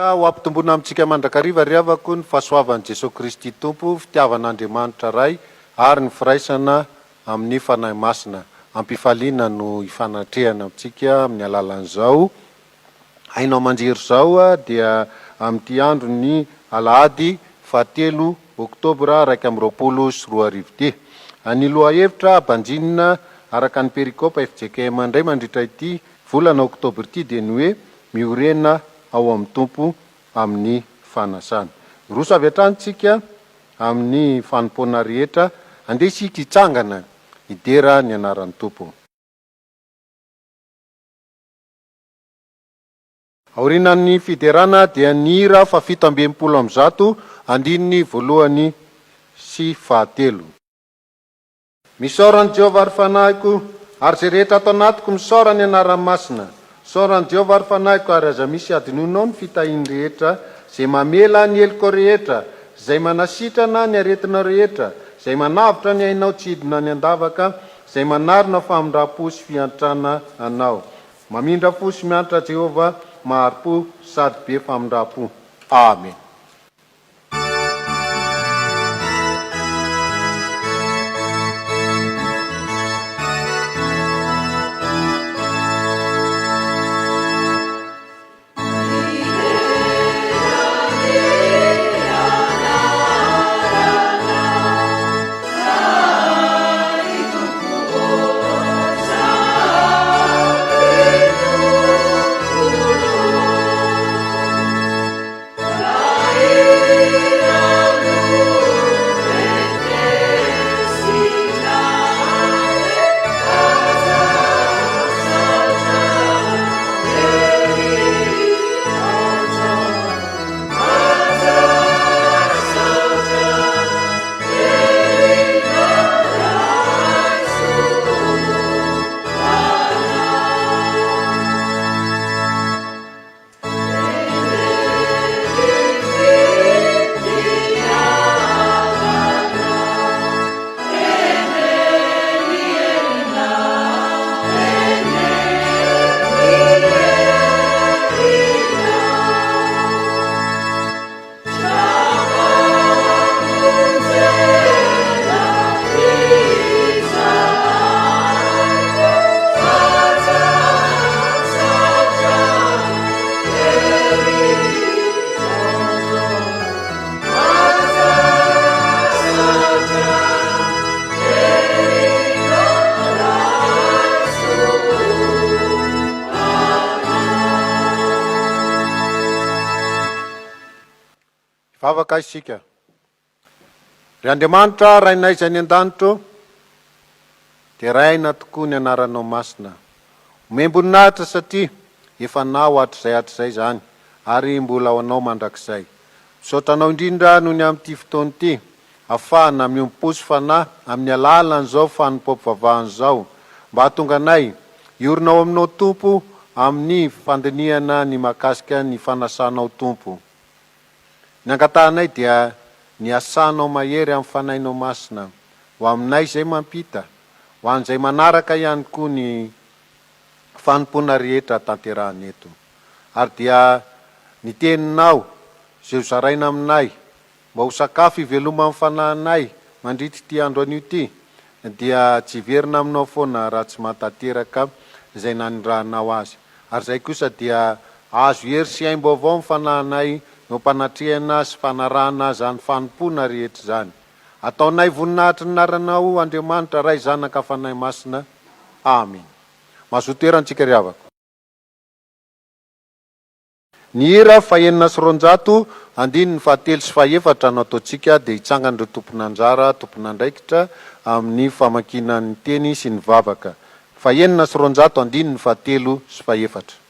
Ho ampitomboina amintsika mandrakariva ry havako ny fahasoavan'i Jesoa Kristy Tompo, fitiavan'Andriamanitra Ray ary ny firaisana amin'ny Fanahy Masina. Am-pifaliana no hifanatrehana amintsika amin'ny alalan'izao haino aman-jery izao dia amin'ity andron'ny alahady fahatelo oktobra 2021 ity. Ny lohahevitra banjinina araka ny perikopa fjkm indray mandritra ity volana oktobra ity dia ny hoe Miorena ao amin'ny Tompo amin'ny fanasana. Hiroso avy hatrany tsika amin'ny fanompoana rehetra, andeha isika hitsangana hidera ny anaran'ny Tompo. Aorianan'ny fiderana dia ny hira fahafito amby 160, andininy voalohany sy fahatelo. Misaora an'i Jehovah, ry fanahiko, ary izay rehetra ato anatiko, misaora ny anarany masina. Misaora an'i Jehovah, ry fanahiko, ary aza misy hadinoinao ny fitahiany rehetra, izay mamela ny helokao rehetra, izay manasitrana ny aretinao rehetra, izay manavotra ny ainao tsy hidina any an-davaka, izay manarona famindram-po sy fiantrana anao. Mamindra fo sy miantra Jehovah, mahari-po sady be famindram-po. Amena. Hivavaka isika. Ry Andriamanitra, Rainay izay any an-danitra ô, deraina tokoa ny anaranao masina. Omem-boninahitra satria efa anao hatrizay hatrizay izany ary mbola ho anao mandrakizay. Misaotra anao indrindra noho ny amin'ity fotoana ity, ahafahana miombom-po sy fanahy amin'ny alalan'izao fanompoam-pivavahana izao, mba hahatonga anay hiorina ao aminao Tompo amin'ny fandinihana ny mahakasika ny fanasanao Tompo. Ny angatahanay dia ny hasanao mahery amin'ny Fanahinao Masina ho aminay izay mampita, ho an'izay manaraka ihany koa ny fanompoana rehetra tanterahana eto. Ary dia ny Teninao izay ho zaraina aminay mba ho sakafo hiveloman'ny fanahinay mandritra ity andro anio ity dia tsy hiverina aminao foana raha tsy mahatanteraka izay nanirahanao azy. Ary izay kosa dia hahazo hery sy aim-baovao ny fanahinay eo am-panatrehana sy fanarahana izany fanompoana rehetra izany. Ataonay voninahitry ny anaranao Andriamanitra Ray Zanaka Fanahy Masina. Amena. Mazoto toerantsika ry havako. Ny hira fahenina sy roanjato, andininy fahatelo sy fahefatra no ataontsika dia hitsangan'ireo tompon'anjara, tompon'andraikitra amin'ny famakiana ny teny sy ny vavaka. Fahenina sy roanjato, andininy fahatelo sy fahefatra.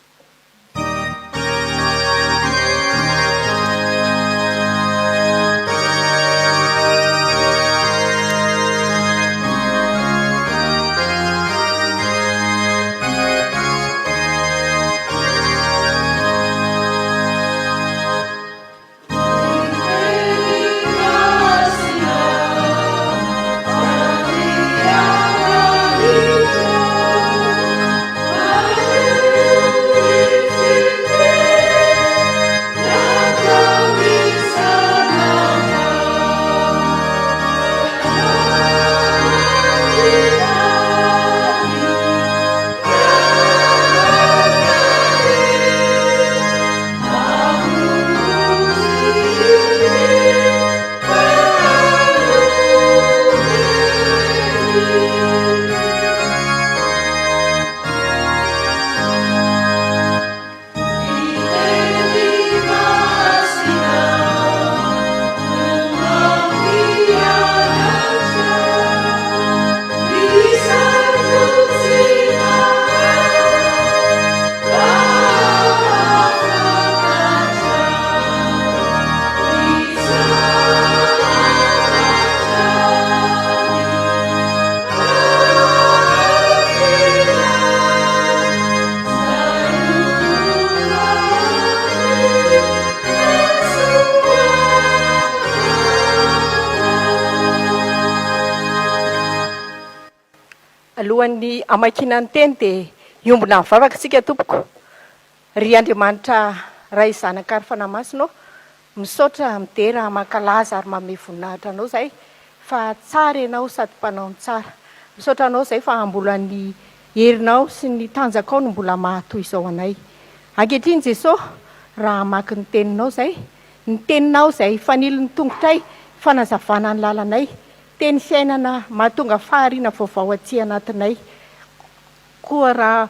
Alohan'ny hamakiana ny teny dia hiombona mivavaka isika tompoko. Ry Andriamanitra Ray Zanaka ary Fanahy Masina ô, misaotra, midera, mankalaza ary manome voninahitra Anao izahay fa tsara Ianao sady mpanao ny tsara. Misaotra Anao izahay fa mbola ny herinao sy ny tanjakao no mbola maha toy izao anay. Ankehitriny Jesoa, raha hamaky ny teninao izahay, ny teninao izay fanilon'ny tongotray, fanazavana ny lalanay, teny fiainana mahatonga fahariana vaovao aty anatinay. Koa raha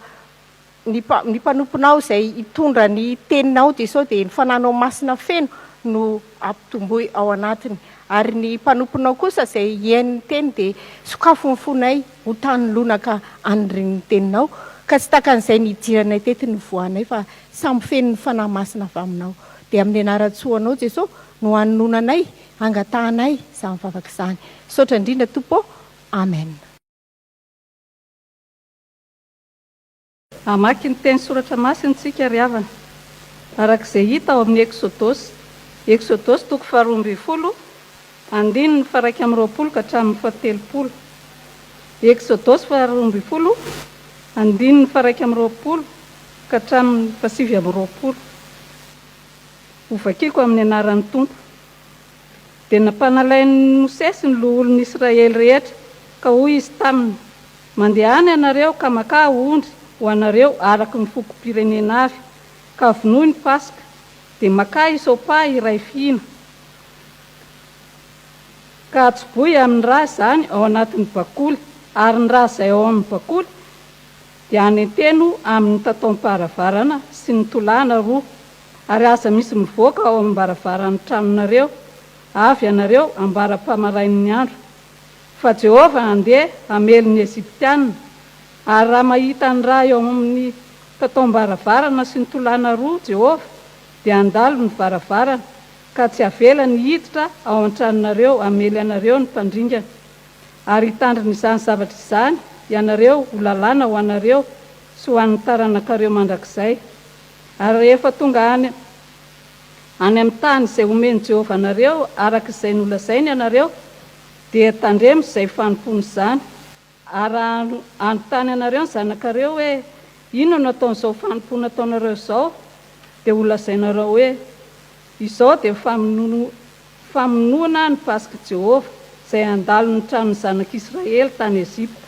ny ny mpanomponao izay hitondra ny teninao Jesosy dia ny fananao masina feno no ampitomboy ao anatiny ary ny mpanomponao kosa izay hihaino ny teny dia sokafo ny fonay ho tany lonaka anirian'ny teninao ka tsy takan'izay nidiranay teto ny voanay fa samy feno ny fanahy masina avy aminao dia amin'ny anaran-tsoanao Jesosy no hanononanay angatahanay izany vavaka izany misaotra indrindra Tompo ô Amen. Hamaky ny teny soratra masina isika ry havana, araka izay hita ao amin'ny Eksodosy, Eksodosy toko faharoa ambin'ny folo, andininy faha-21 ka hatramin'ny faha-30. Eksodosy faharoa ambin'ny folo, andininy faha-21 ka hatramin'ny faha-29. Hovakiko amin'ny anaran'ny Tompo. Dia nampanalain'i Mosesy ny loholon'ny Israely rehetra, ka hoy izy taminy, Mandehana ianareo ka makà ondry ho anareo araka ny fokom-pirenena avy, ka vonoy ny Paska, dia makà hysopa iray fihina, ka atsobohy amin'ny rà izany ao anatin'ny bakoly, ary ny rà izay ao amin'ny bakoly dia anenteno amin'ny tataom-paravarana sy ny tolàna roa, ary aza misy mivoaka ao am-baravaran'ny tranonareo avy ianareo ambara-pamarain'ny andro. Fa Jehovah handeha hamely ny Egyptiana, ary raha mahita ny ra eo amin' ny tataom-baravarana sy ny tolàna roa Jehovah, dia handalo ny varavarana, ka tsy havelany hiditra ao an-tranonareo hamely anareo ny mpandringana. Ary hitandrina izany zavatra izany ianareo ho lalàna ho anareo sy ho an' ny taranakareo mandrakizay. Ary rehefa tonga any any amin'ny tany izay homen'i Jehovah anareo araka izay nolazainy ianareo, dia tandremo izay fanompoana izany. Ary raha hanontany anareo ny zanakareo hoe, Inona no ataon'izao fanompoana ataonareo izao? dia holazainareo hoe, Izao dia famonoana ny Pask'i Jehovah, izay handalo ny tranon'ny zanak'Israely tany Egypta.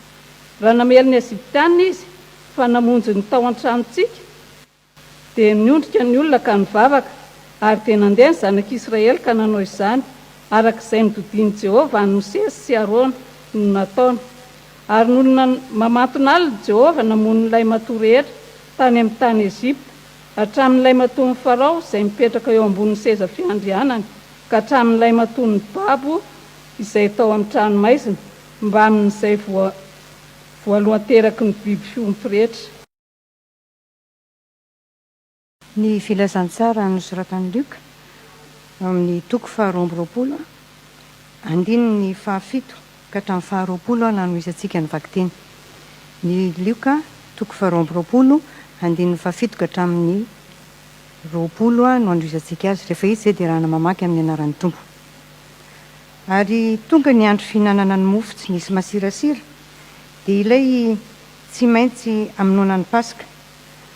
Raha namely ny Egyptiana izy, fa namonjy ny tao an-tranontsika, Dia niondrika ny olona ka nivavaka, ary dia nandeha ny zanak'Israely ka nanao izany, araka izay nodidian'i Jehovah an'i Mosesy sy Arona no nataony. Ary nony mamanton'alina Jehovah namono ny lahimatoa rehetra tany amin'ny tany Egypta, hatramin'ny lahimatoan'i Farao izay mipetraka eo ambonin'ny seza fiandrianany, ka hatramin'ny lahimatoan'ny babo izay tao amin'ny tranomaizina, mbamin'izay voalohan-teraky ny biby fiompy rehetra. Ny Filazantsara nosoratan'i Lioka, ao amin'ny toko faharoa amby roapolo, andininy fahafito ka hatramin'ny faharoapolo no hanohizantsika ny vakiteny. Ny Lioka, toko faharoa amby roapolo, andininy fahafito ka hatramin'ny 20 no hanohizantsika azy. Rehefa hita izay dia arahana mamaky amin'ny anaran'ny Tompo. Ary tonga ny andro fihinanana ny mofo tsy nisy masirasira, dia ilay tsy maintsy hamonoana ny Paska.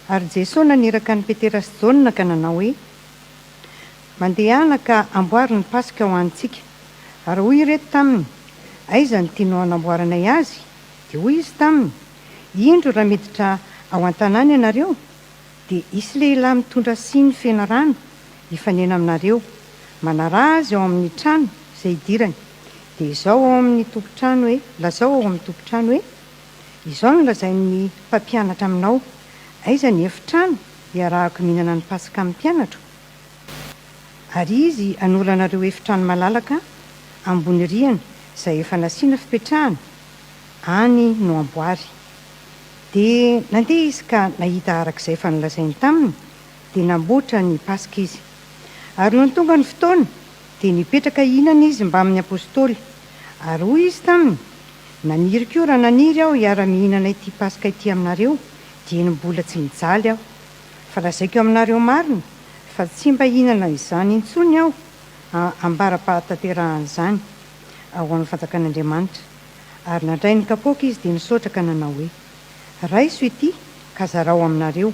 Ary Jesoa naniraka an'i Petera sy Jaona ka nanao hoe, Mandehana ka amboary ny Paska ho antsika. Ary hoy ireto taminy, Aiza no tianao hanamboaranay azy? Dia hoy Izy taminy, Indro raha miditra ao an-tanàna ianareo, dia hisy lehilahy mitondra siny feno rano hifanena aminareo, manaraha azy ao amin'ny trano izay hidirany, dia izao ao amin'ny tompon-trano hoe, lazao ao amin'ny tompon-trano hoe, Izao no lazain'ny mpampianatra aminao, Aiza ny efitrano hiarahako mihinana ny Paska amin'ny mpianatro? Ary izy hanoro anareo efitrano malalaka ambony rihana izay efa nasiana fipetrahana, any no amboary. Dia nandeha izy ka nahita araka izay efa nolazainy taminy, dia namboatra ny Paska izy. Ary nony tonga ny fotoana, dia nipetraka hihinana izy mbamin'ny apostoly. Ary hoy izy taminy, Naniry koa raha naniry aho hiara-mihinana ity Paska ity aminareo, dieny mbola tsy mijaly aho. Fa lazaiko aminareo marina, fa tsy mba hihinana izany intsony aho ambara-pahatanterahan'izany ao amin'ny fanjakan'Andriamanitra. Ary nandray ny kapoaka izy dia nisaotra ka nanao hoe, Raiso ity ka zarao aminareo,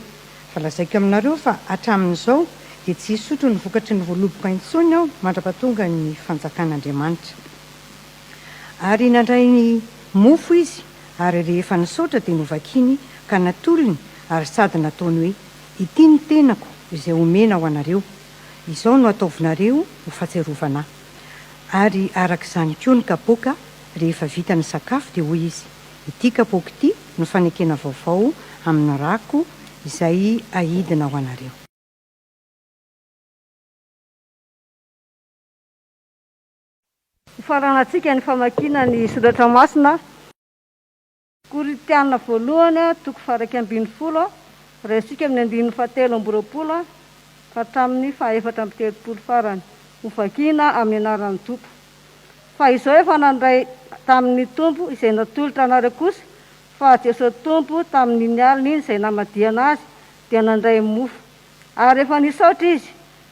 fa lazaiko aminareo fa hatramin'izao dia tsy hisotro ny vokatry ny voaloboka intsony aho mandra-pahatonga ny fanjakan'Andriamanitra. Ary nandray ny mofo izy, ary rehefa nisaotra dia novakiny ka natolony ary sady nataony hoe, Ity ny tenako izay omena ho anareo, izao no ataovinareo ho fahatsiarovana ahy. Ary araka izany koa ny kapoaka, rehefa vita ny sakafo dia hoy izy, Ity kapoaka ity no fanekena vaovao amin'ny rako izay ahidina ho anareo. Hofaranantsika ny famakiana ny soratra masina. Korintiana voalohany toko faha-11, raisika amin'ny andininy fahatelo amby 20 ka hatramin'ny faha-34 farany, hovakiana amin'ny anaran'ny Tompo. Fa izao efa nandray tamin'ny Tompo izay natolotra anareo kosa, fa Jesoa Tompo tamin'iny alina iny izay namadihana Azy dia nandray mofo. Ary rehefa nisaotra Izy,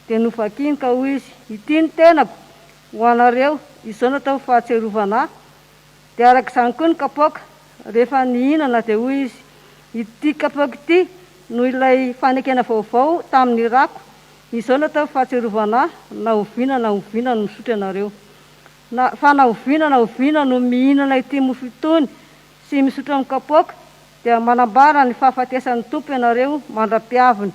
dia novakiny ka hoy Izy, Ity ny tenako ho anareo, izao no atao ho fahatsiarovana Ahy. Dia araka izany koa ny kapoaka, rehefa nihinana dia hoy Izy, Ity kapoaka ity no ilay fanekena vaovao tamin'ny rako, izao no atao fahatsiarovana Ahy na oviana na oviana no misotro ianareo. Na, fa na oviana na oviana no mihinana ity mofo itony sy misotro amin'ny kapoaka, dia manambara ny fahafatesan'ny Tompo ianareo mandra-piaviny.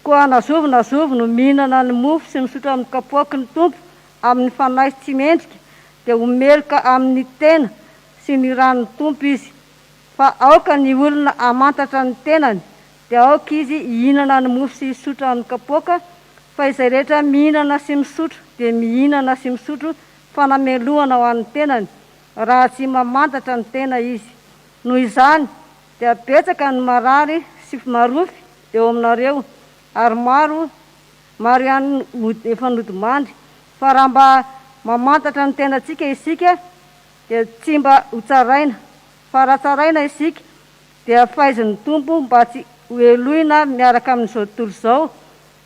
Koa na zovy na zovy no mihinana ny mofo sy misotro amin'ny kapoaky ny Tompo amin'ny fanahy tsy mendrika, dia ho meloka amin'ny tena sy ny ran'ny Tompo izy. Fa aoka ny olona hamantatra ny tenany, dia aoka izy hihinana ny mofo sy hisotro amin'ny kapoaka, fa izay rehetra mihinana sy misotro dia mihinana sy misotro fanamelohana ho an'ny tenany, raha tsy mamantatra ny tena izy. Noho izany, dia betsaka ny marary sy marofy eo aminareo, ary maro maro ihany no efa nodimandry. Fa raha mba mamantatra ny tenantsika isika, dia tsy mba hotsaraina. Fa raha tsaraina isika, dia faizin'ny Tompo mba tsy hohelohina miaraka amin'izao tontolo izao.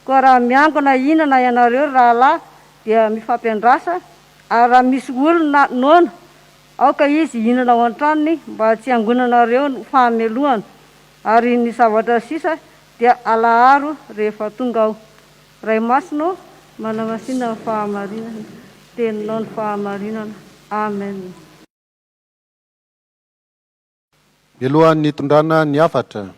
Koa raha miangona hihinana ianareo, ry rahalahy, dia mifampiandrasa, ary raha misy olona noana, aoka izy hihinana ao an-tranony mba tsy hiangonanareo ho fahamelohana. Ary ny zavatra sisa dia alaharo rehefa tonga aho. Ray Masina ô, manamasina ny fahamarinana, Teninao ny fahamarinana. Amen. Mialohan'ny hitondrana ny hafatra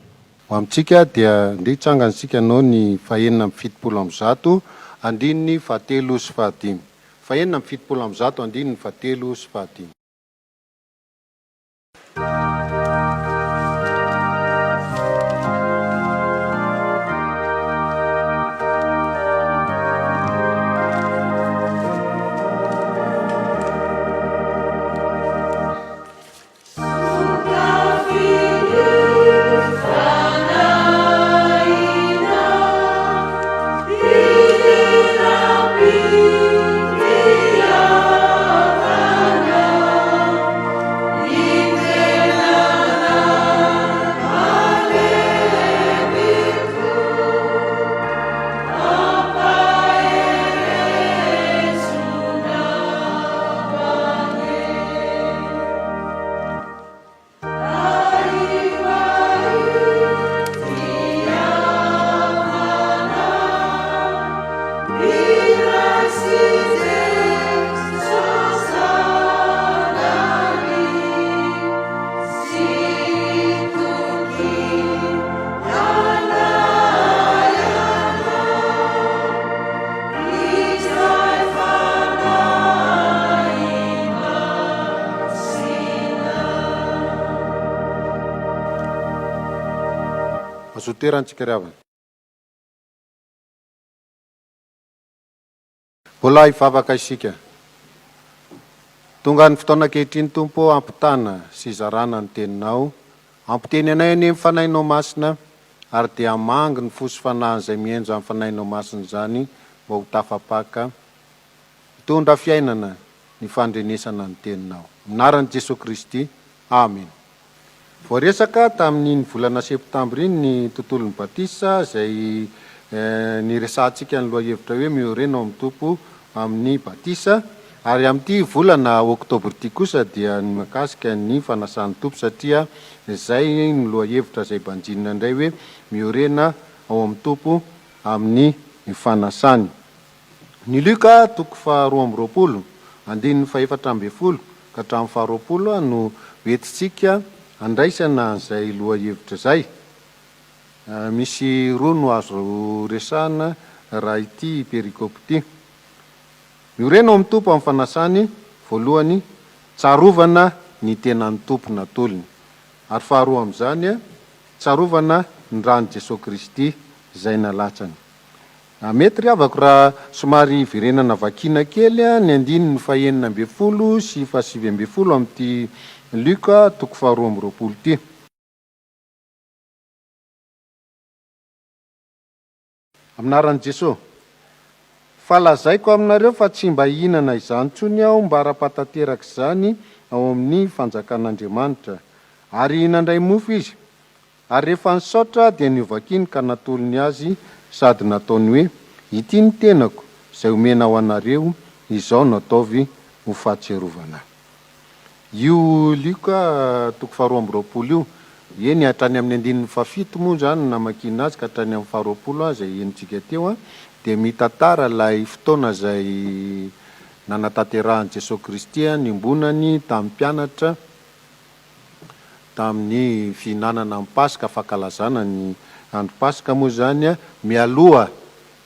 ho amintsika dia ndeha hitsangana isika hanao ny fahenina amby fitopolo amby zato andininy fahatelo sy fahadimy. Fahenina amby fitopolo amby zato andininy fahatelo sy fahadimy. Mazoto toerana tsika ry havana. Mbola hivavaka isika. Tonga ny fotoana ankehitriny Tompo ô hampitana sy hizarana ny teninao. Ampiteny anay anie ny Fanahinao Masina ary dia hamangy ny fo sy fanahin'izay mihaino izany Fanahinao Masina izany mba ho tafapaka hitondra fiainana ny fandrenesana ny teninao. Amin'ny anaran'i Jesoa Kristy. Amena. Voaresaka tamin'iny volana septambra iny ny tontolon'ny batisa izay niresahantsika ny lohahevitra hoe Miorena ao amin'ny Tompo amin'ny batisa. Ary amin'ity volana oktobra ity kosa dia ny mahakasika ny fanasan'ny Tompo satria izay no lohahevitra izay banjinina indray hoe miorena ao amin'ny Tompo amin'ny fanasany. Ny Lioka toko faha 22, andininy faha-14 ka hatramin'ny faha-20 no hoentintsika handraisana an'izay lohahevitra izay. Misy roa no azo resahana raha ity perikope ity. Miorena ao amin'ny Tompo amin'ny fanasany, voalohany, tsarovana ny tenan'ny Tompo natolony. Ary faharoa amin'izany, tsarovana ny ran'i Jesoa Kristy izay nalatsany. Mety ry havako raha somary hiverenana vakiana kely ny andininy faha-16 sy faha-19 amin'ity Lioka toko faha-22 ity. Amin'ny anaran'i Jesoa. Fa lazaiko aminareo fa tsy mba hihinana izany intsony aho mbara-pahatanteraka izany ao amin'ny fanjakan'Andriamanitra. Ary nandray mofo izy, ary rehefa nisaotra dia novakiny ka natolony azy sady nataony hoe, Ity ny tenako, izay omena ho anareo, izao no ataovy ho fahatsiarovana ahy. Io Lioka toko faha-22 io, eny hatrany amin'ny andininy fahafito moa izany no namakiana azy ka hatrany amin'ny faha-20 izay henontsika teo, dia mitantara ilay fotoana izay nanatanterahan'i Jesoa Kristy niombonany tamin'ny mpianatra tamin'ny fihinanana ny Paska, fankalazana ny andro Paska moa izany mialoha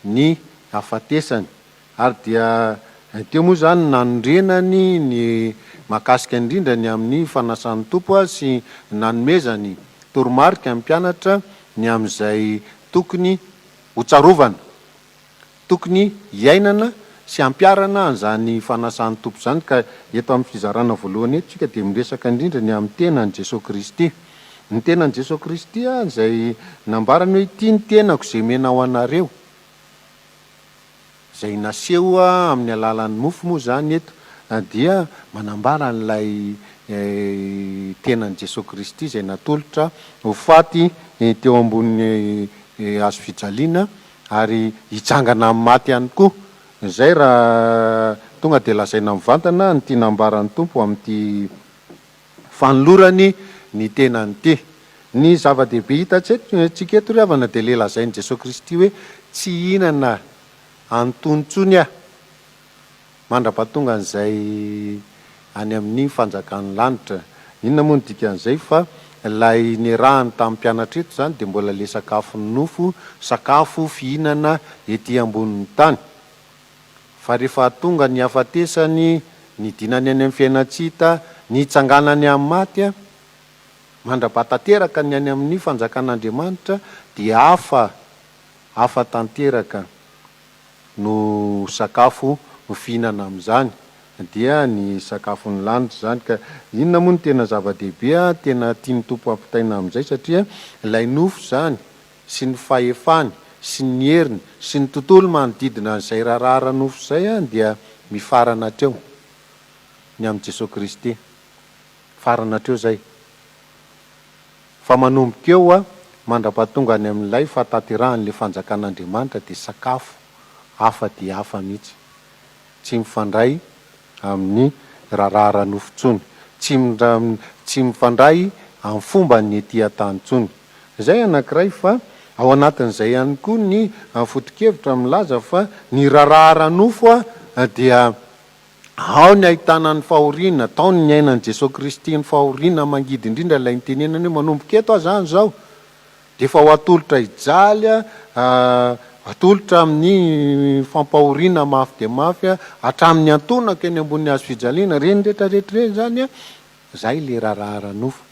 ny hafatesany. Ary dia teo moa izany nanorenany ny mahakasika indrindra ny amin'ny fanasan'ny Tompo sy nanomezany toromarika ny mpianatra ny amin'izay tokony hotsarovana, tokony hiainana sy hampiharana an'izany fanasan'ny Tompo izany. Ka eto amin'ny fizarana voalohany eto isika dia miresaka indrindra ny amin'ny tenan'i Jesoa Kristy. Ny tenan'i Jesoa Kristy izay nambarany hoe ity ny tenako izay omena ho anareo. Izay naseho amin'ny alalan'ny mofo moa izany eto dia manambara an'ilay tenan'i Jesoa Kristy izay natolotra ho faty teo ambonin'ny hazo fijaliana ary hitsangana amin'ny maty ihany koa. Izay raha tonga dia lazaina mivantana ny tiana ambaran'ny Tompo amin'ity fanolorany ny tenany ity. Ny zava-dehibe hitantsika eto ry havana dia ilay lazain'i Jesoa Kristy hoe tsy hihinana an'itony intsony aho mandra-pahatonga an'izay any amin'ny fanjakan'ny lanitra. Inona moa no dikan'izay fa ilay niarahany tamin'ny mpianatra eto izany dia mbola ilay sakafon'ny nofo, sakafo fihinana ety ambonin'ny tany. Fa rehefa tonga ny hafatesany, nidinany any amin'ny fiainan-tsy hita, nitsanganany amin'ny maty, mandra-pahatanteraka ny any amin'ny fanjakan'Andriamanitra, dia hafa, hafa tanteraka no sakafo ho fihinana amin'izany, dia ny sakafon'ny lanitra izany. Ka inona moa no tena zava-dehibe, tena tian'ny Tompo hampitaina amin'izay, satria ilay nofo izany, sy ny fahefany sy ny heriny sy ny tontolo manodidina an'izay raharaha ara-nofo izay dia mifarana hatreo ny amin'i Jesoa Kristy. Mifarana hatreo izay. Fa manomboka eo mandra-pahatonga any amin'ilay fahatanterahan'ilay fanjakan'Andriamanitra dia sakafo hafa dia hafa mihitsy. Tsy mifandray amin'ny raharaha ara-nofo intsony. Tsy tsy mifandray amin'ny fomban'ny ety an-tany intsony. Izay anankiray fa ao anatin'izay ihany koa ny foto-kevitra milaza fa ny raharaha ara-nofo dia ao ny ahitana ny fahoriana, tao ny niainan'i Jesoa Kristy ny fahoriana mangidy indrindra ilay nitenenany hoe manomboka eto aho izany izao dia efa ho atolotra hijaly atolotra amin'ny fampahoriana mafy dia mafy hatramin'ny antonako eny ambonin'ny hazo fijaliana, ireny rehetra rehetra ireny izany izay ilay raharaha ara-nofo.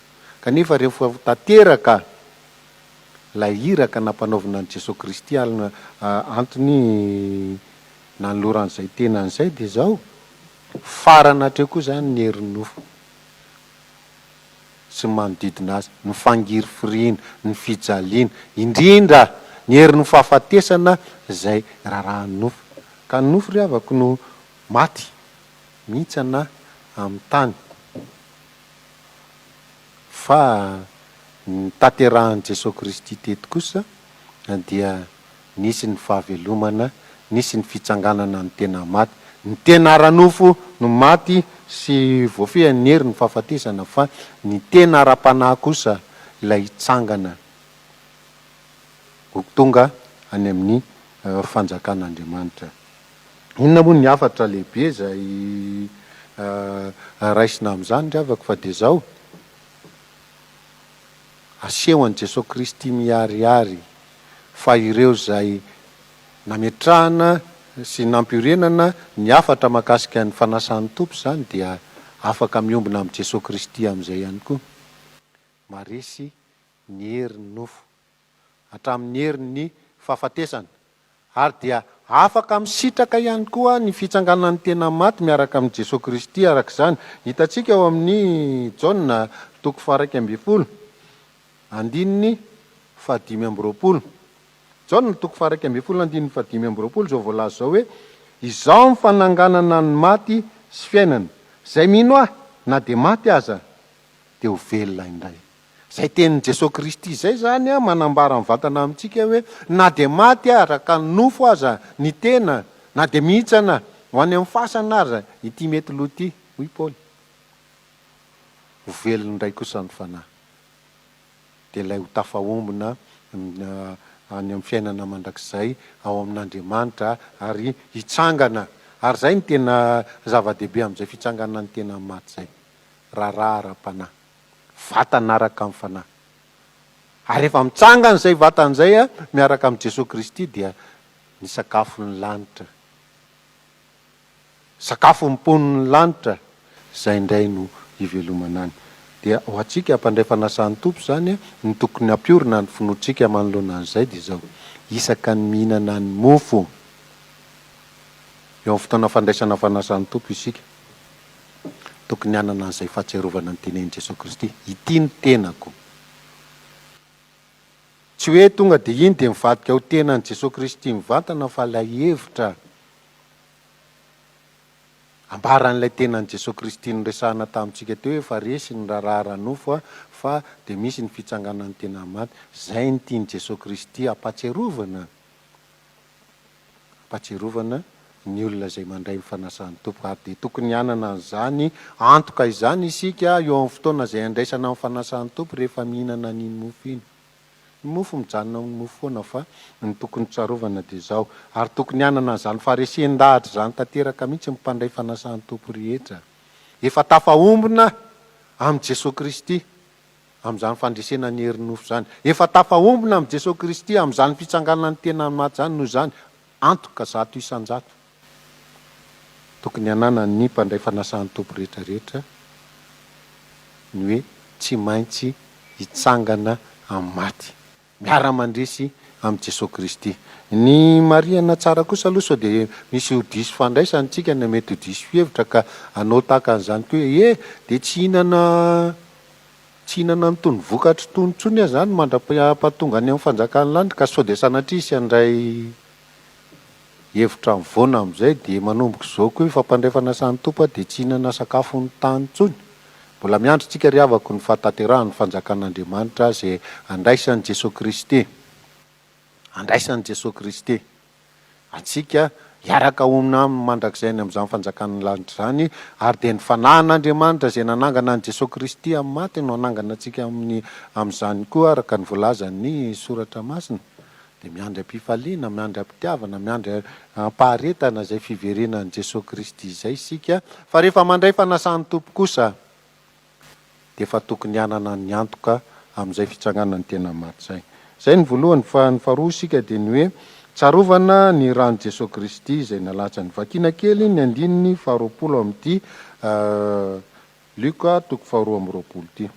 Kanefa rehefa ho tanteraka ilay iraka nampanaovina an'i Jesoa Kristy alina antony nanolorany izay tenany izay dia izao, farany hatreo koa izany ny herin'ny nofo sy ny manodidina azy, ny fangirifiriana, ny fijaliana, indrindra ny herin'ny fahafatesana izay rarahan'ny nofo. Ka ny nofo ry havako no maty mihintsana amin'ny tany. Fa ny nitanterahan'i Jesoa Kristy teto kosa dia nisy ny fahavelomana, nisy ny fitsanganana ny tena maty. Ny tena ara-nofo no maty sy voafehin'ny herin'ny fahafatesana fa ny tena ara-panahy kosa ilay hitsangana ho tonga any amin'ny fanjakan'Andriamanitra. Inona moa ny hafatra lehibe izay raisina amin'izany ry havako fa dia izao, asehon'i Jesoa Kristy miharihary fa ireo izay nametrahana sy nampiorenana ny hafatra mahakasika ny fanasan'ny Tompo izany dia afaka miombona amin'i Jesoa Kristy amin'izay ihany koa. Maresy ny herin'ny nofo, hatramin'ny herin'ny fahafatesana, ary dia afaka misitraka ihany koa ny fitsanganan'ny tena maty miaraka amin'i Jesoa Kristy araka izany. Hitantsika ao amin'ny Jaona toko faha-11, andininy faha-25. Jaona toko faha-11 andininy faha-25 izao voalaza izao hoe, Izaho no fananganana ny maty sy fiainana. Izay mino Ahy, na dia maty aza, dia ho velona indray. Izay tenin'i Jesoa Kristy izay izany manambara mivantana amintsika hoe na dia maty araka ny nofo aza ny tena, na dia mihintsana ho any amin'ny fasana aza ity mety lo ity, hoy Paoly, ho velona indray kosa ny fanahy. Dia ilay ho tafaombona any amin'ny fiainana mandrakizay ao amin'Andriamanitra ary hitsangana. Ary izay no tena zava-dehibe amin'izay fitsanganan'ny tena maty izay. Raharaha ara-panahy. Vatana araka ny fanahy. Ary rehefa mitsangana izay vatana izay miaraka amin'i Jesoa Kristy dia ny sakafon'ny lanitra, sakafon'ny mponin'ny lanitra, izay indray no ivelomana any. Dia ho antsika mpandray fanasan'ny Tompo izany, ny tokony hampiorina ny finoantsika manoloana an'izay dia izao, isaka ny mihinana ny mofo eo amin'ny fotoana fandraisana fanasan'ny Tompo isika, Tokony hanana an'izay fahatsiarovana ny tenenin'i Jesoa Kristy, Ity ny tenako. Tsy hoe tonga dia iny dia mivadika ho tenan'i Jesoa Kristy mivantana fa ilay hevitra ambaran'ilay tenan'i Jesoa Kristy noresahina tamintsika teo hoe efa resy ny raharaha ara-nofo fa dia misy ny fitsanganan'ny tena maty. Izay no tian'i Jesoa Kristy hampatsiarovana. Fahatsiarovana ny olona izay mandray ny fanasan'ny Tompo, ary dia tokony hanana an'izany antoka izany isika eo amin'ny fotoana izay andraisana ny fanasan'ny Tompo rehefa mihinana an'iny mofo iny. Ny mofo mijanona ho mofo foana fa ny tokony tsarovana dia izao, ary tokony hanana an'izany faharesen-dahatra izany tanteraka mihitsy ny mpandray fanasan'ny Tompo rehetra. Efa tafaombona amin'i Jesoa Kristy. amin'izany fandresena ny herin'ny nofo izany. Efa tafaombona amin'i Jesoa Kristy amin'izany fitsanganan'ny tenany maty izany, noho izany, antoka 100%, tokony hananan'ny mpandray fanasan'ny Tompo rehetra rehetra ny hoe tsy maintsy hitsangana amin'ny maty. Miara-mandresy amin'i Jesoa Kristy. Ny marihana tsara kosa aloha sao dia misy ho diso fandraisana isika na mety ho diso fihevitra ka hanao tahaka an'izany koa hoe eh dia tsy hihinana tsy hihinana an'itony vokatra itony intsony aho izany mandra-pahatonga any amin'ny fanjakan'ny lanitra ka sao dia sanatria hisy handray Hevitra mivoana amin'izay dia manomboka izao koa efa mpandray fanasan'ny Tompo aho dia tsy hihinana sakafon'ny tany intsony. Mbola miandry tsika ry havako ny fahatanterahan'ny fanjakan'Andriamanitra izay andraisan'i Jesoa Kristy andraisan'i Jesoa Kristy antsika hiaraka honina aminy mandrakizay any amin'izany fanjakan'ny lanitra izany ary dia ny fanahin'Andriamanitra izay nanangana an'i Jesoa Kristy amin'ny maty no hanangana antsika amin'ny amin'izany koa araka ny voalazan'ny soratra masina Dia miandry am-pifaliana, miandry am-pitiavana, miandry am-paharetana izay fiverenan'i Jesoa Kristy izay isika, fa rehefa mandray fanasan'ny Tompo kosa dia efa tokony hanana ny antoka amin'izay fitsanganan'ny tena maty izay. Izay ny voalohany, fa ny faharoa isika dia ny hoe tsarovana ny ran'i Jesoa Kristy izay nalatsany. Vakiana kely ny andininy faharoapolo amin'ity Lioka toko faharoa amby roapolo ity.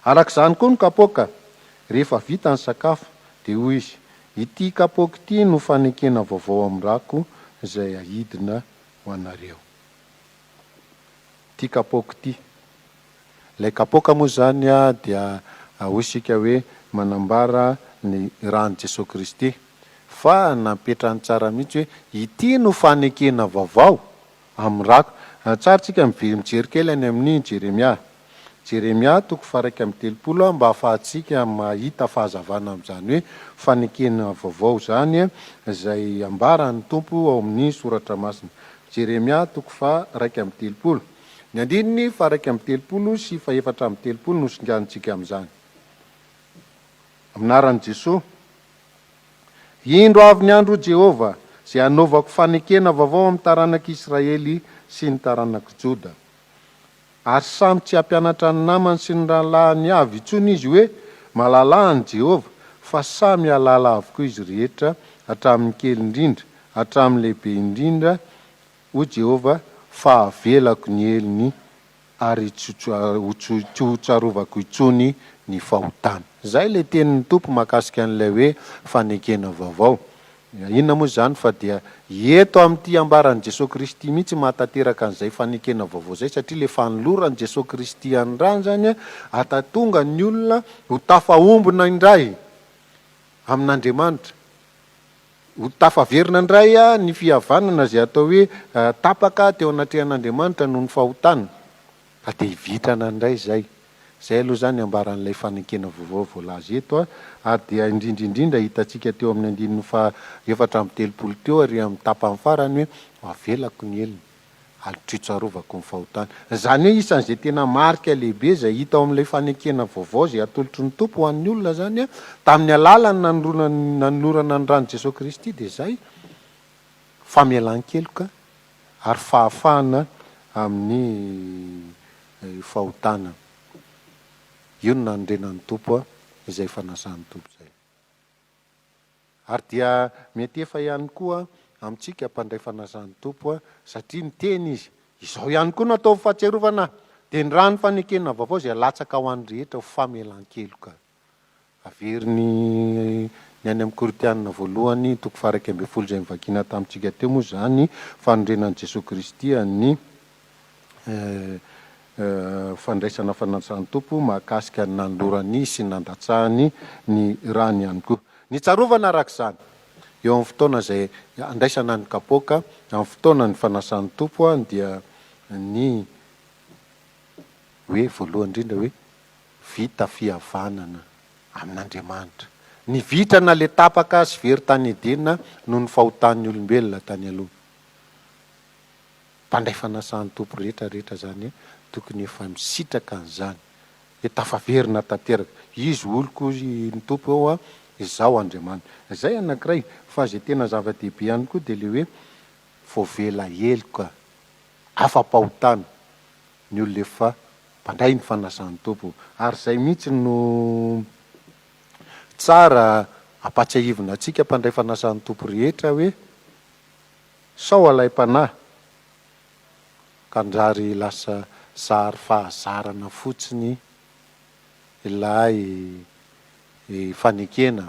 Araka izany koa ny kapoaka, rehefa vita ny sakafo, dia hoy izy, Ity kapoaka ity no fanekena vaovao amin'ny rako izay ahidina ho anareo. Ity kapoaka ity. Ilay kapoaka moa izany dia hoy isika hoe manambara ny ran'i Jesoa Kristy. Fa nampetrany tsara mihitsy hoe ity no fanekena vaovao amin'ny rako. Tsara isika mijery kely any amin'ny Jeremia. Jeremia toko faha-31 mba hahafahantsika mahita fahazavana amin'izany hoe fanekena vaovao izany izay ambaran'ny Tompo ao amin'ny Soratra Masina. Jeremia toko faha-31. Ny andininy faha-31 sy faha-34 no singanintsika amin'izany. Amin'ny anaran'i Jesoa. Indro avy ny andro, hoy Jehovah, izay hanaovako fanekena vaovao amin'ny taranak'i Israely sy ny taranak'i Joda. Ary samy tsy hampianatra ny namany sy ny rahalahiny avy intsony izy hoe, Malalà an'i Jehovah, fa samy hahalala avokoa izy rehetra, hatramin'ny kely indrindra, hatramin'ny lehibe indrindra, hoy Jehovah, fa havelako ny helony ary tsy hotsarovako intsony ny fahotany. Izay ilay tenin'ny Tompo mahakasika an'ilay hoe fanekena vaovao. Inona moa izany fa dia eto amin'ity ambaran'i Jesoa Kristy mihitsy mahatanteraka an'izay fanekena vaovao izay satria ilay fanoloran'i Jesoa Kristy an'ny rany izany hatatonga ny olona ho tafaombona indray amin'Andriamanitra. Ho tafaverina indray ny fihavanana izay atao hoe tapaka teo anatrehan'Andriamanitra noho ny fahotana, fa dia hivitrana indray izay. Izay aloha izany ambaran'ilay fanekena vaovao voalaza eto, ary dia indrindra indrindra hitantsika teo amin'ny andininy faha 34 teo ary amin'ny tapany farany hoe, Ho avelako ny helony. Ary tsy tsarovako ny fahotany. Izany hoe isan'izay tena marika lehibe izay hita ao amin'ilay fanekena vaovao izay atolotry ny Tompo ho an'ny olona izany tamin'ny alalan'ny nanolorana ny ran'i Jesoa Kristy dia izay famelan-keloka ary fahafahana amin'ny fahotana. Io no nanorenan'ny Tompo izay fanasan'ny Tompo izay. Ary dia miantefa ihany koa amintsika mpandray fanasan'ny Tompo, satria niteny Izy, Izao ihany koa no ataovy fahatsiarovana Ahy, dia ny ràn'ny fanekena vaovao izay alatsaka ho an'ny rehetra ho famelan-keloka. Averiny ny any amin'ny Korintiana voalohany toko faha-11 izay novakiana tamintsika teo moa izany fanorenan'i Jesoa Kristy an'ny fandraisana fanasan'ny Tompo mahakasika ny nanolorany sy nandatsahany ny rany ihany koa. Ny tsarovana araka izany, eo amin'ny fotoana izay andraisana ny kapoaka, amin'ny fotoanan'ny fanasan'ny Tompo dia ny hoe voalohany indrindra hoe vita fihavanana amin'Andriamanitra. Ny vitrana le tapaka sy very tany Edena noho ny fahotan'ny olombelona tany aloha. Mpandray fanasan'ny Tompo rehetra rehetra zany tokony efa misitraka an'izany hoe tafaverina tanteraka. Izy oloko hoy ny Tompo eo an, izaho Andriamaniny. Zay anankiray, fa zay tena zava-dehibe ihany koa dia le hoe voavela heloka, afa-pahotana ny olona efa mpandray ny fanasan'ny Tompo. Ary zay mihitsy no tsara ampatsiahivina antsika mpandray fanasan'ny Tompo rehetra hoe Sao alaim-panahy ka hanjary lasa zary fahazarana fotsiny ilay fanekena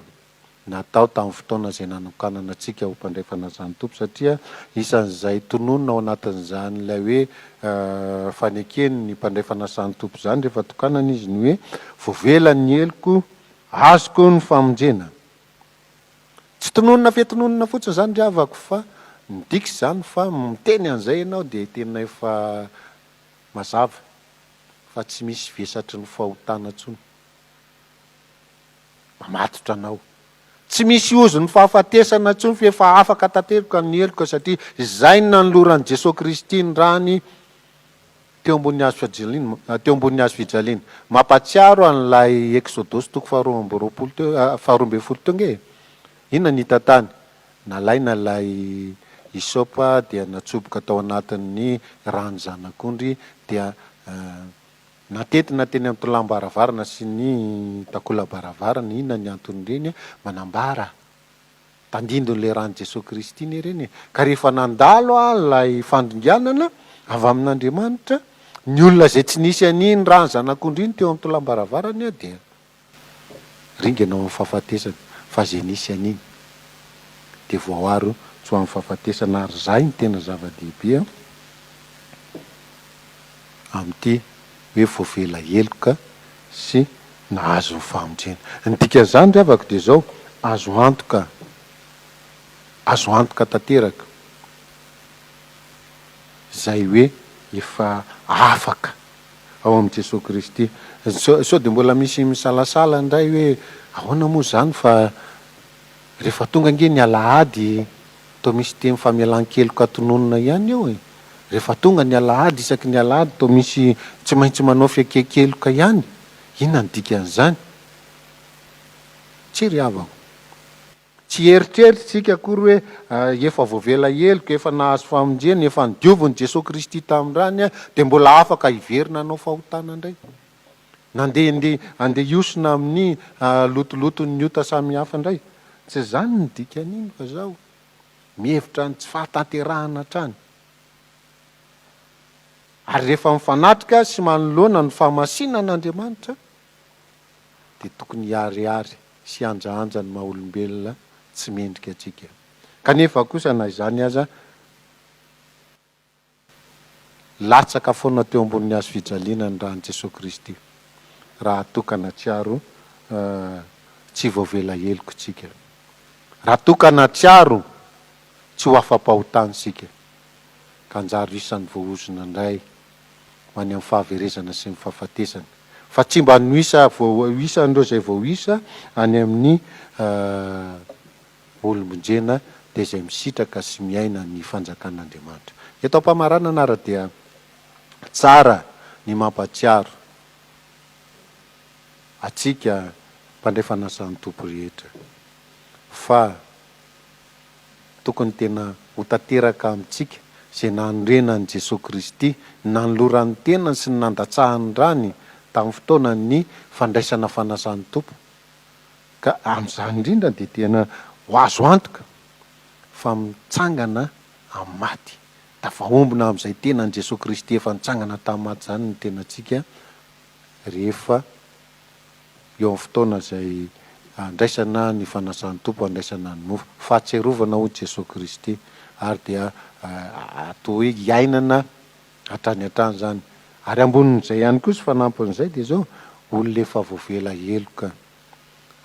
natao tamin'ny fotoana izay nanokanana antsika ho mpandray fanasan'ny Tompo satria isan'izay tononina ao anatin'izany ilay hoe faneken'ny mpandray fanasan'ny Tompo izany rehefa tokanana izy ny hoe voavela ny heloko, azoko ny famonjena. Tsy tononina fe tononina fotsiny izany ry havako fa midika izany fa miteny an'izay ianao dia tena efa mazava fa tsy misy vesatry ny fahotana intsony mamatotra anao. Tsy misy ozon'ny fahafatesana intsony fa efa afaka tanteraka ny heloka satria izay no nanoloran'i Jesoa Kristy ny rany teo ambonin'ny hazo fijaliana, teo ambonin'ny hazo fijaliana. Mampahatsiaro an'ilay Eksodosy toko faharoa amby roapolo teo, faharoa ambin'ny folo teo ange e! Inona ny hita tany? Nalaina ilay hysopa dia natsoboka tao anatin'ny ràn'ny zanak'ondry dia natentina teny amin'ny tolam-baravarana sy ny takola-baravarana. Inona ny anton'ireny? Manambara Tandindon'ilay ran'i Jesoa Kristy anie ireny e! Ka rehefa nandalo ilay fandringanana avy amin'Andriamanitra, ny olona izay tsy nisy an'iny ran'ny Zanak'ondry iny teo amin'ny tolam-baravarany dia ringana ao amin'ny fahafatesana, fa izay nisy an'iny dia voaaro tsy ho amin'ny fahafatesana, ary izay no tena zava-dehibe amin'ity hoe voavela heloka sy nahazo ny famonjena. Ny dikan'izany ry havako dia izao, azo antoka, azo antoka tanteraka izay hoe efa afaka. Ao amin'i Jesoa Kristy. Sao dia mbola misy misalasala indray hoe ahoana moa izany fa rehefa tonga ange ny alahady toa misy teny famelan-keloka tononina ihany eo e! Rehefa tonga ny alahady isaky ny alahady toa misy tsy maintsy manao fiaiken-keloka ihany, inona ny dikan'izany? Tsia ry havako. Tsy hieritreritra isika akory hoe efa voavela heloka, efa nahazo famonjena, efa nodiovin'i Jesoa Kristy tamin'ny rany dia mbola afaka hiverina hanao fahotana indray. Na andeha andeha hiosona amin'ny lotoloton'ny ota samihafa indray. Tsy izany ny dikan'iny fa izao, mihevitra ny tsy fahatanterahana hatrany. Ary rehefa mifanatrika sy manoloana ny fahamasinan'Andriamanitra dia tokony hiharihary sy hanjahanja ny maha olombelona tsy mendrika antsika. Kanefa kosa na izany aza, latsaka foana teo ambonin'ny hazo fijaliana ny ran'i Jesoa Kristy, raha toa ka nahatsiaro tsy voavela heloka isika. Raha toa ka nahatsiaro tsy ho afa-pahotana isika, ka hanjary ho isan'ny voaozona indray ho any amin'ny fahaverezana sy ny fahafatesana, fa tsy mba no isa vao isan'ireo izay vao isa any amin'ny olom-bonjena dia izay misitraka sy miaina ny fanjakan'Andriamanitra. Eto am-pamaranana ary dia tsara ny mampahatsiaro antsika mpandray fanasan'ny Tompo rehetra fa Tokony tena ho tanteraka amintsika izay nanorenan'i Jesoa Kristy, ny nanolorany ny tenany sy ny nandatsahany ny rany tamin'ny fotoanan'ny fandraisana fanasan'ny Tompo. Ka amin'izany indrindra dia tena ho azo antoka fa mitsangana amin'ny maty, tafahombona amin'izay tenan'i Jesoa Kristy efa nitsangana tamin'ny maty izany ny tenantsika rehefa eo amin'ny fotoana izay andraisana ny fanasan'ny Tompo, andraisana ny mofo. Fahatsiarovana hoy Jesoa Kristy, ary dia atao hoe iainana hatrany hatrany izany. Ary ambonin'izay ihany koa sy fanampin'izay dia izao, olona efa voavela heloka,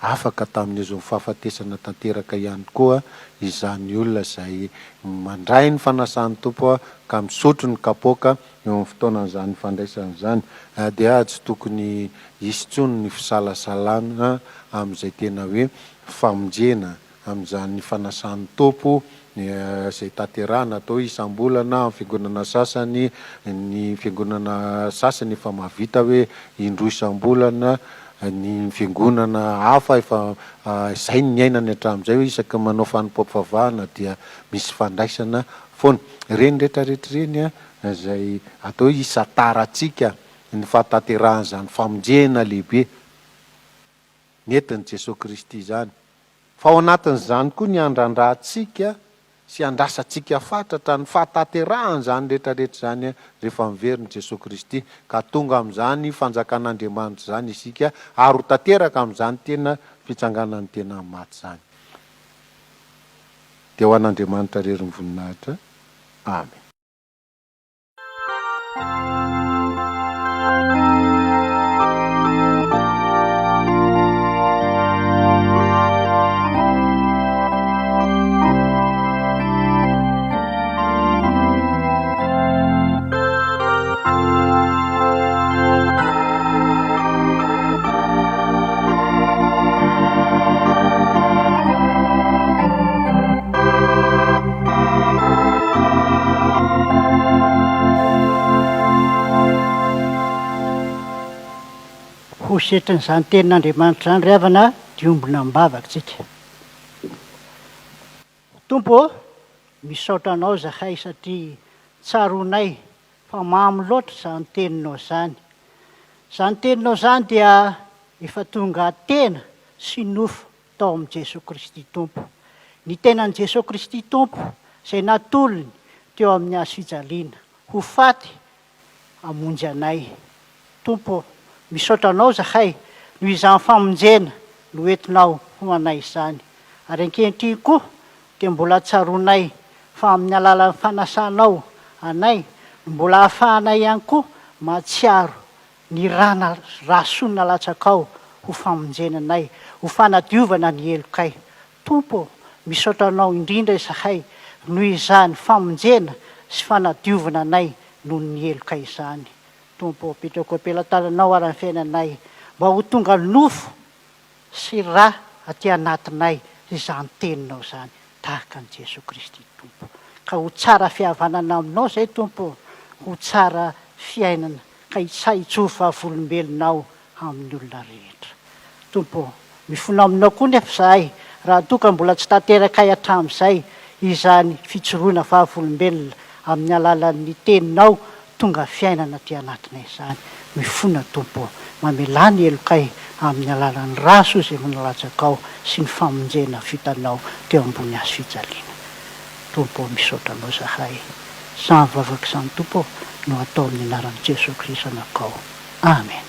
afaka tamin'ny ozon'ny fahafatesana tanteraka ihany koa izany olona izay mandray ny fanasan'ny Tompo ka misotro ny kapoaka Eo amin'ny fotoanan'izany fandraisana izany dia tsy tokony hisy intsony ny fisalasalana amin'izay tena hoe famonjena, amin'izany fanasan'ny Tompo izay tanterahina atao isam-bolana amin'ny fiangonana sasany, ny fiangonana sasany efa mahavita hoe indroa isam-bolana, ny fiangonana hafa efa izay no niainany hatramin'izay hoe isaky ny manao fanompoam-pivavahana dia misy fandraisana foana. Ireny rehetrarehetra ireny izay atao hoe hisantarantsika ny fahatanterahan'izany famonjena lehibe nentin'i Jesoa Kristy izany. Fa ao anatin'izany koa ny handrandrantsika sy handrasantsika fatratra ny fahatanterahan'izany rehetrarehetra izany rehefa miverina Jesoa Kristy ka tonga amin'izany fanjakan'Andriamanitra izany isika ary ho tanteraka amin'izany tena fitsanganan'ny tena amin'ny maty izany. Dia ho an'Andriamanitra irery ny voninahitra. Amen. Ho setrin'izany tenin'Andriamanitra izany ry havana dia ombona am-bavaka tsika. Tompo ô, misaotra Anao izahay satria tsaroanay fa mamy loatra izany teninao izany. Izany teninao izany dia efa tonga tena sy nofo tao amin'i Jesoa Kristy Tompo. Ny tenan'i Jesoa Kristy Tompo izay natolony teo amin'ny hazo fijaliana ho faty hamonjy anay. Tompo ô, misaotra Anao izahay noho izany famonjena noentinao ho anay izany. Ary ankehitriny koa dia mbola tsaroanay fa amin'ny alalan'ny fanasanao anay no mbola ahafahanay ihany koa mahatsiaro ny rà rà soa nalatsakao ho famonjena anay, ho fanadiovana ny helokay. Tompo ô, misaotra Anao indrindra izahay noho izany famonjena sy fanadiovana anay noho ny helokay izany. Tompo ô, apetrako am-pelatananao ary ny fiainanay mba ho tonga nofo sy ra aty anatinay izany Teninao izany, tahaka an'i Jesoa Kristy Tompo. Ka ho tsara fihavanana aminao izay Tompo ô, ho tsara fiainana ka hijoro vavolombelonao amin'ny olona rehetra. Tompo ô, mifona aminao koa nefa izahay raha toa ka mbola tsy tanterakay hatramin'izay izany fijoroana vavolombelona amin'ny alalan'ny Teninao tonga fiainana aty anatinay izany. Mifona Tompo ô, mamelà ny helokay amin'ny alalan'ny rà soa izay efa nalatsakao sy ny famonjena vitanao teo ambony hazo fijaliana. Tompo ô, misaotra Anao izahay. Izany vavaka izany Tompo ô no atao amin'ny anaran'i Jesoa Kristy Zanakao. Amen.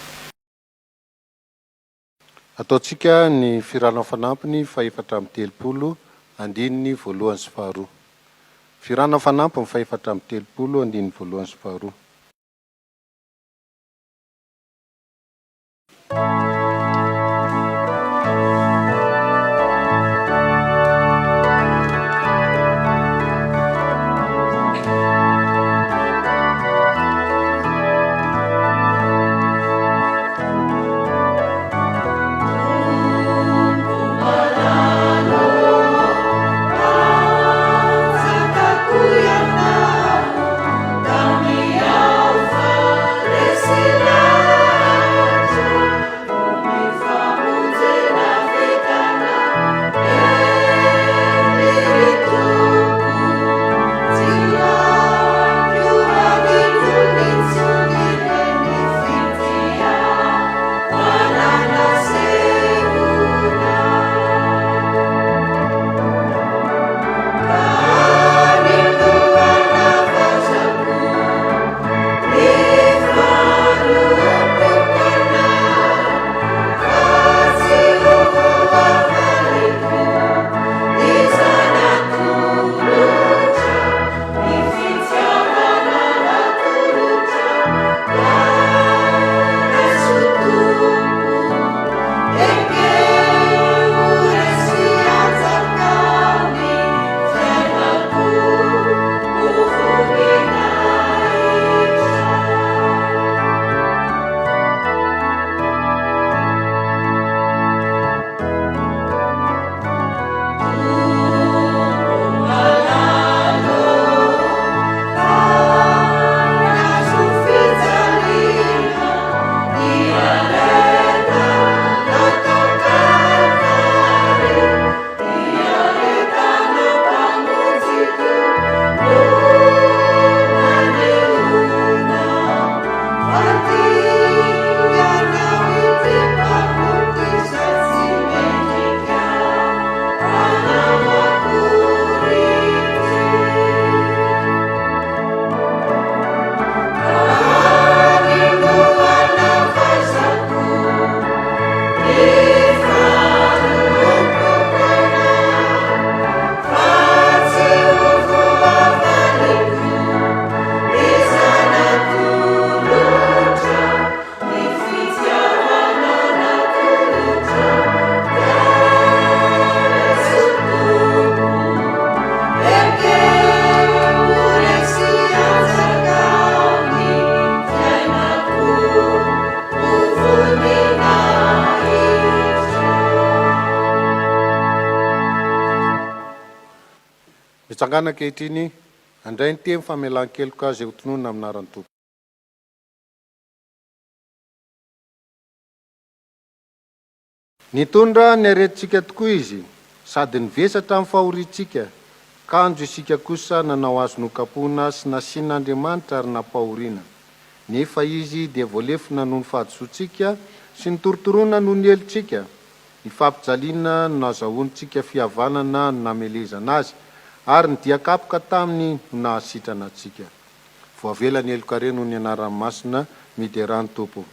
Ataontsika ny Firana Fanampiny fahefatra amby 30, andininy voalohany sy faharoa. Firana Fanampiny fahefatra amby 30, andininy voalohany sy faharoa. Mitsangàna ankehitriny, handray ny teny famelan-keloka izay hotononina amin'ny anaran'ny Tompo. Nitondra ny aretintsika tokoa Izy, sady nivesatra amin'ny fahoriantsika, kanjo isika kosa nanao Azy nokapohina sy nasian'Andriamanitra ary nampahoriana. Nefa Izy dia voalefona noho ny fahadisoantsika sy notorotoroina noho ny helotsika. Ny fampijaliana no nahazahoantsika fihavanana no namelezana Azy, ary ny dia kapoka taminy no nahasitrana antsika. Voavela ny helokareo noho ny anarany masina, miderà ny Tompo.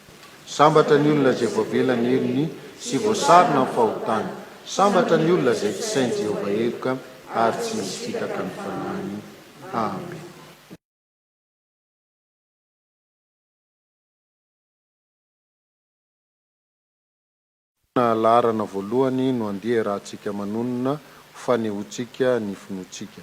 Sambatra ny olona izay voavela ny helony sy voasarona ny fahotany. Sambatra ny olona izay tsy sain'i Jehovah heloka ary tsy misy fitaka ny fanahiny. Amen. Laharana voalohany no andeha iarahantsika manonona ho fanehoantsika ny finoantsika.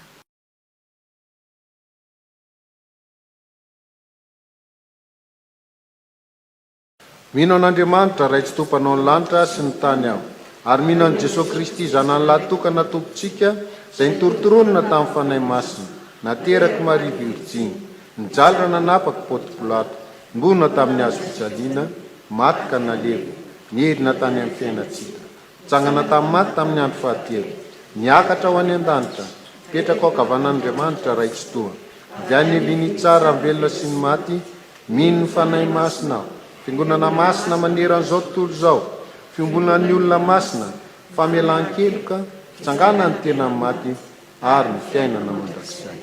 Mino an'Andriamanitra, Ray Tsitoha Mpanao ny lanitra sy ny tany aho, ary mino an'i Jesoa Kristy Zanany Lahitokana Tompontsika, izay nitorontoronina tamin'ny Fanahy Masina, naterak'i Maria Virjiny, nijaly raha nanapaka i Ponty Pilato, nibona tamin'ny hazo fijaliana, maty ka nalevina, nidina tany amin'ny fiainan-tsita, nitsangana tamin'ny maty tamin'ny andro fahatelo, niakatra ho any an-danitra, mipetraka ao ankavanan'Andriamanitra Ray Tsitoha, avy any Vinitsara ny velona sy ny maty, Mino ny Fanahy Masina aho. Fiangonana masina maneran'izao tontolo izao, fiombonan'ny olona masina, famelan-keloka, fitsanganan'ny tena amin'ny maty ary ny fiainana mandrakizay.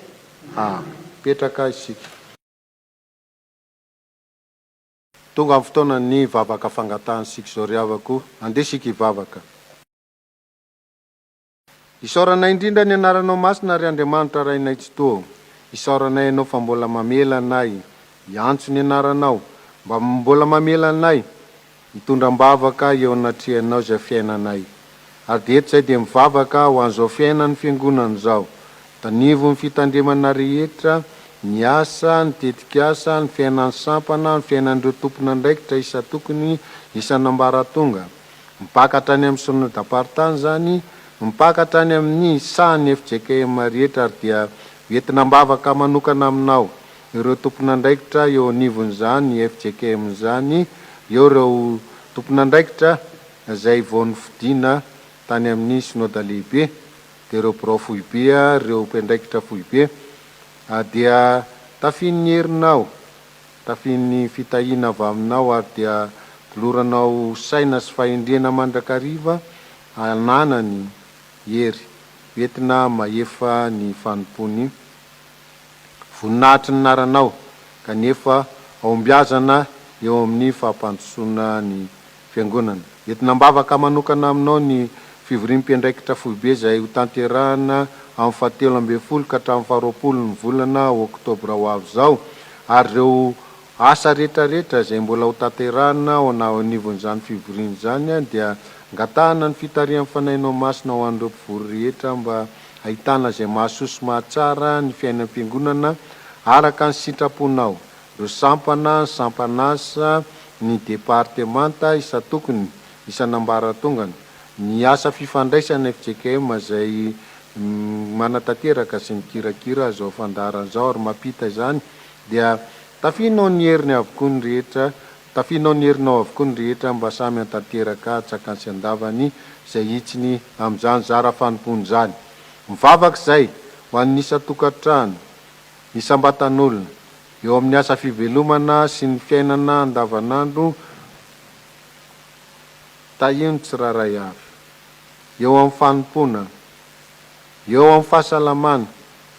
Amen. Mipetraka isika. Tonga ny fotoanan'ny vavaka fangatahana isika izao ry havako. Andeha isika hivavaka. Isaoranay indrindra ny anaranao masina ry Andriamanitra Rainay Tsitoha o! Isaoranay Ianao fa mbola mamela anay hiantso ny anaranao, mba mbola mamela anay hitondra am-bavaka eo anatrehanao izay fiainanay. Ary dia eto izay dia mivavaka ho an'izao fiainan'ny Fiangonana izao, tanivon'ny fitandremana rehetra, ny asa, ny tetikasa, ny fiainan'ny sampana, ny fiainan'ireo tompon'andraikitra isan-tokony, isan'ambaratonga. Mipaka hatrany amin'ny synodam-paritany izany, mipaka hatrany amin'ny sahan'ny fjkm rehetra ary dia hoentina am-bavaka manokana aminao ireo tompon'andraikitra eo anivon'izany fjkm izany, eo ireo tompon'andraikitra izay vao nofidina tany amin'ny synoda lehibe, dia ireo birao foibe, ireo mpiandraikitra foibe, dia tafian'ny herinao. Tafian'ny fitahiana avy aminao ary dia toloranao saina sy fahendrena mandrakariva hananany hery hoentina mahefa ny fanompoany voninahitry ny naranao kanefa hahombiazana eo amin'ny fampandrosoana ny Fiangonana. Entina am-bavaka manokana aminao ny fivoriam-piandraikitra foibe izay hotanterahina amin'ny fahatelo ambin'ny folo ka hatramin'ny faharoapolo ny volana oktobra ho avy izao ary ireo asa rehetrarehetra izay mbola hotanterahina ao anivon'izany fivoriana izany dia angatahana ny fitarihan'ny Fanahinao Masina ho an'ireo mpivory rehetra mba hahitana izay mahasoa sy mahatsara ny fiainam-piangonana araka ny sitraponao. Ireo sampana, ny sampan'asa, ny departemanta isan-tokony, isan'ambaratongany, ny asa fifandraisana fjkm izay manatanteraka sy mikirakira izao fandaharana izao ary mampita izany dia tafianao ny heriny avokoa ny rehetra, tafianao ny herinao avokoa ny rehetra mba samy hantanteraka antsakany sy andavany izay hitsiny amin'izany zara fanompoana izany. Mivavaka izay ho an'ny isan-tokantrano, isam-batan'olona, Eo amin'ny asa fivelomana sy ny fiainana andavanandro, tahio ny tsirairay avy. Eo amin'ny fanompoana. Eo amin'ny fahasalamana.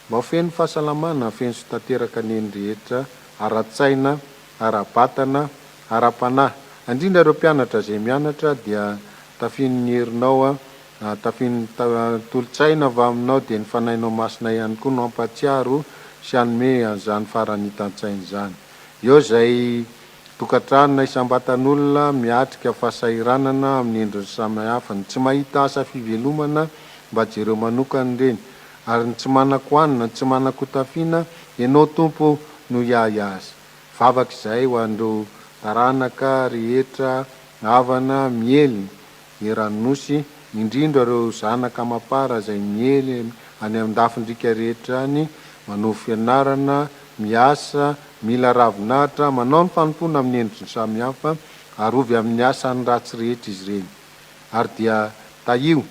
Mba ho feno fahasalamana, feno sy tanteraka anie ny rehetra, ara-tsaina, ara-batana, ara-panahy. Indrindra ireo mpianatra izay mianatra dia tafian'ny herinao Tafian'ny tolo-tsaina avy aminao dia ny Fanahinao Masina ihany koa no hampahatsiaro sy hanome an'izany faharanitan-tsaina izany. Eo izay tokantrano na isam-batan'olona miatrika fahasahiranana amin'ny endriny samihafa, ny tsy mahita asa fivelomana mba jereo manokana ireny, ary ny tsy manan-kohanina, ny tsy manan-kotafiana, Ianao Tompo no hiahy azy. Vavaka izahay ho an'ireo taranaka rehetra havana miely eran'ny Nosy, indrindra ireo zanaka amam-para izay miely any an-dafin-driaka rehetra any, manovo fianarana, miasa, mila ravinahitra, manao ny fanompoana amin'ny endriny samihafa, arovy amin'ny asan'ny ratsy rehetra izy ireny, ary dia tahio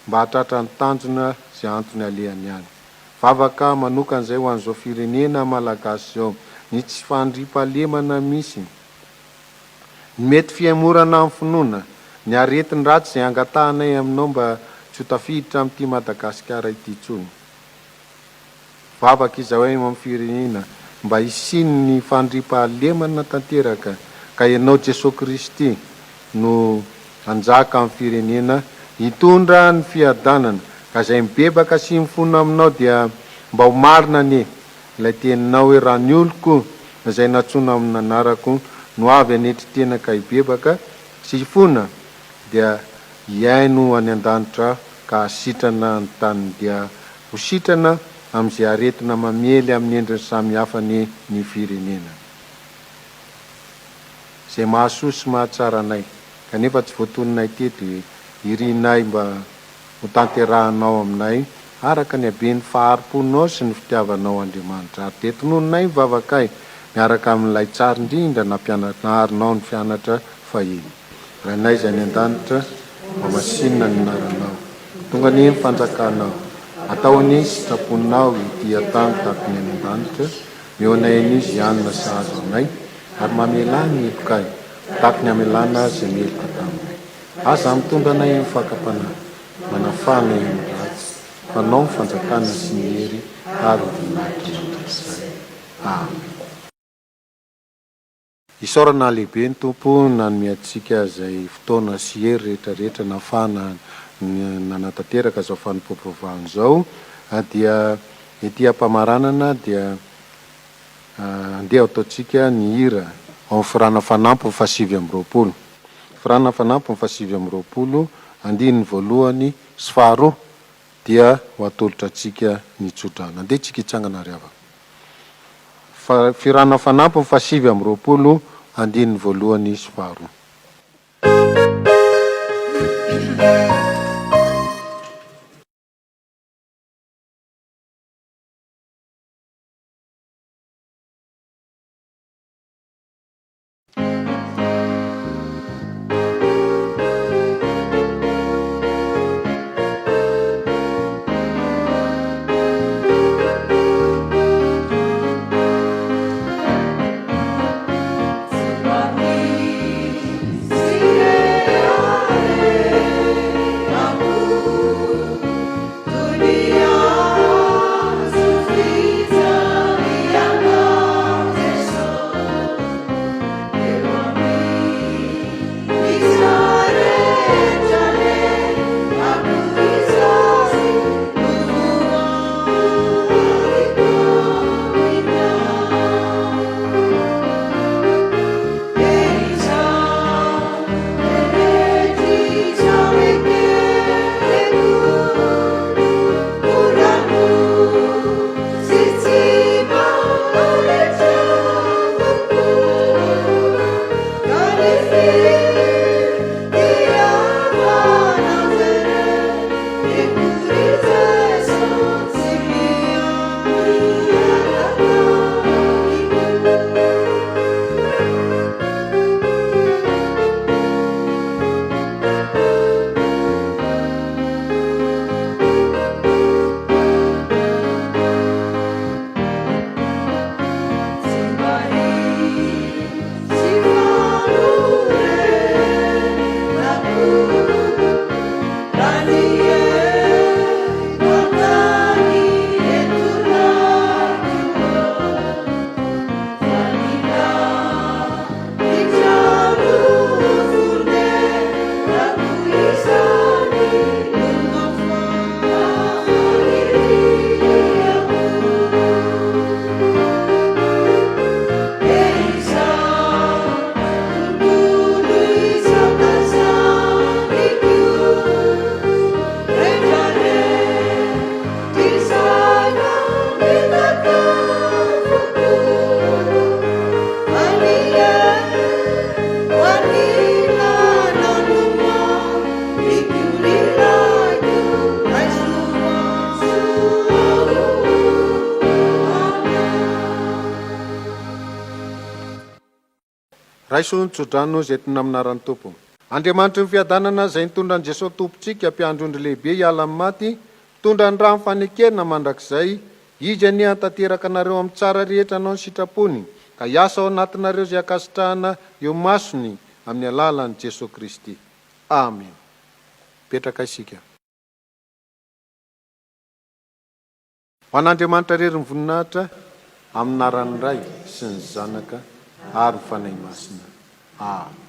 mba hahatratra ny tanjona izay antony alehany any. Vavaka manokana izay ho an'izao firenena Malagasy izao, ny tsy fandriampahalemana misy, Ny mety fihemorana amin'ny finoana, ny aretin-dratsy izay angatahanay aminao mba tsy ho tafiditra amin'ity Madagasikara ity intsony. Vavaka izahay eo amin'ny firenena mba hisian'ny fandriampahalemana tanteraka ka Ianao Jesoa Kristy no hanjaka amin'ny firenena, hitondra ny fiadanana ka izay mibebaka sy mifona aminao dia mba ho marina anie Ilay teninao hoe raha ny oloko izay nantsoina amin'ny anarako no avy hanetry tena ka hibebaka sy hifona dia hihaino any an-danitra ka hahasitrana ny taniny dia ho sitrana amin'izay aretina mamely amin'ny endriny samihafa anie ny firenena. izay mahasoa sy mahatsara anay, kanefa tsy voatoninay teto, irinay mba ho tanterahanao aminay araka ny haben'ny fahari-ponao sy ny fitiavanao Andriamanitra, ary dia tononinay ny vavakay miaraka amin'ilay tsara indrindra nampianarinao ny fianatra fahiny. Rainay izay any an-danitra, hohamasinina ny anaranao. Tonga anie ny fanjakanao. Atao anie ny sitraponao ety an-tany tahaka ny any an-danitra. Omeo anay anio izay hanina sahaza anay, ary mamelà ny helokay, tahaka ny hamelàna azy izay meloka taminay. Aza mitondra anay amin'ny fakam-panahy, manafaha anay amin'ny ratsy, fa Anao ny fanjakana sy ny hery ary ny voninahitra mandrakizay. Amen. Isaorana lehibe ny Tompo nanome antsika izay fotoana sy hery rehetra rehetra nahafahana nanatanteraka izao fanompoam-pivavahana izao. Dia ety am-pamaranana dia andeha ataontsika ny hira ao amin'ny Firana Fanampiny faha-29. Firana Fanampiny faha-29, andininy voalohany sy faharoa dia ho atolotra antsika ny tsodrano. Andeha tsika hitsangana ry havana. Fa, Firana Fanampiny faha-29, andininy voalohany sy faharoa. Raiso ny tsodrano izay entina amin'ny anaran'ny Tompo. Andriamanitry ny fiadanana izay nitondra an'i Jesoa Tompontsika, Mpiandry ondry lehibe hiala amin'ny maty, mpitondra ny ràn'ny fanekena mandrakizay, Izy anie hahatanteraka anareo amin'ny tsara rehetra hanao ny sitrapony, ka hiasa ao anatinareo izay ankasitrahana eo imasony amin'ny alalan'i Jesoa Kristy. Amena. Mipetraka isika. Ho an'Andriamanitra irery ny voninahitra, amin'ny anaran'ny Ray sy ny Zanaka ary ny Fanahy Masina. Amena.